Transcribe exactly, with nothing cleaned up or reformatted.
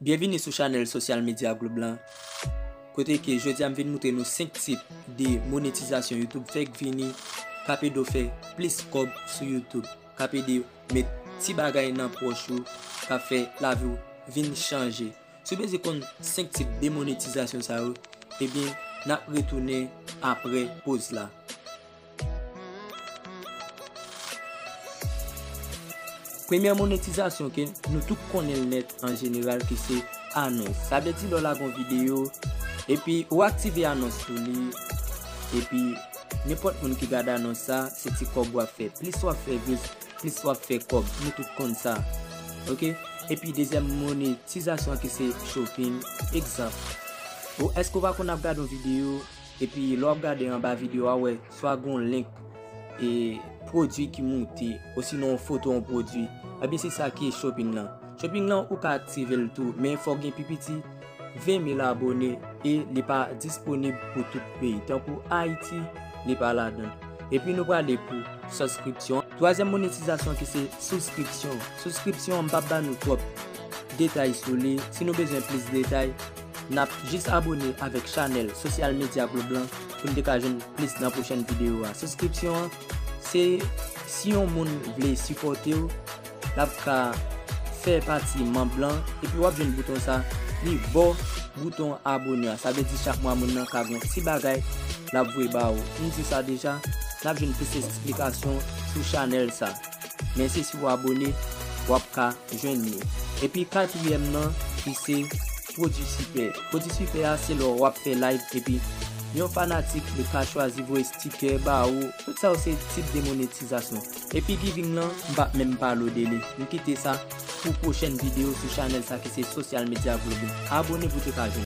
Byenvini sou chanèl Social Media Globe lan, kote ke jodi a m vin moutre nou senk tip de monetizasyon YouTube fè k vini, k ap ede w fè plis kòb sou YouTube, k ap ede w met ti bagay nan pòch ou, k ap fè lavi w vin chanje. Si w bezwen konn senk tip de monetizasyon sa yo, ebyen, n ap retounen apre poz la. Premyè monetizasyon ke nou tout konnen l nèt an jeneral ki se anons. Sa vle di lè w lage yon videyo, epi ou aktive anons sou li, epi nenpòt moun ki gade anons sa, se ti kòb w ap fè. Plis w ap fè views, plis w ap fè kòb. Nou tout konn sa. Oke? Epi dezyèm monetizasyon ki se shopping. Egzanp, ou èske w pa konn ap gade yon videyo, epi lè w ap gade anba videyo a, w wè swa gen yon link e pwodui ki moute, osinon yon foto yon pwodui. Ebyen, se sa ki shopping lan. Shopping lan, ou ka aktive l tou, men fò w gen pi piti ven mil abone e li pa disponib pou tout peyi. Tankou Ayiti, li pa ladan l. Epi nou prale pou subscription. Twazyèm monetizasyon ki se souskripsyon. Souskripsyon an, m p ap ba nou twòp detay sou li. Si nou bezwen plis detay, n ap jis abone avèk chanèl Social Media Globe lan pou n te ka jwenn plis nan pwochèn videyo a. Souskripsyon an, se si yon moun vle sipòte w, l ap ka fè pati manm lan, epi w ap jwenn bouton sa, li bò bouton abone a. Sa vle di chak mwa moun nan ka gen yon ti bagay l ap voye ba ou. M di sa deja, n ap jwenn plis esplikasyon sou chanèl sa. Men se si w abone, w ap ka jwenn li. Epi katriyèm nan, ki se pwodui sipè. Pwodui sipè a, se lè w ap fè live epi yon fanatik li ka chwazi voye sticker ba ou. Tout sa yo se tip de monetizasyon. Epi giving lan, m p ap menm pale w de li. M kite sa pou pwochèn videyo sou chanèl sa ki se Social Media Globe. Abone pou te ka jwenn.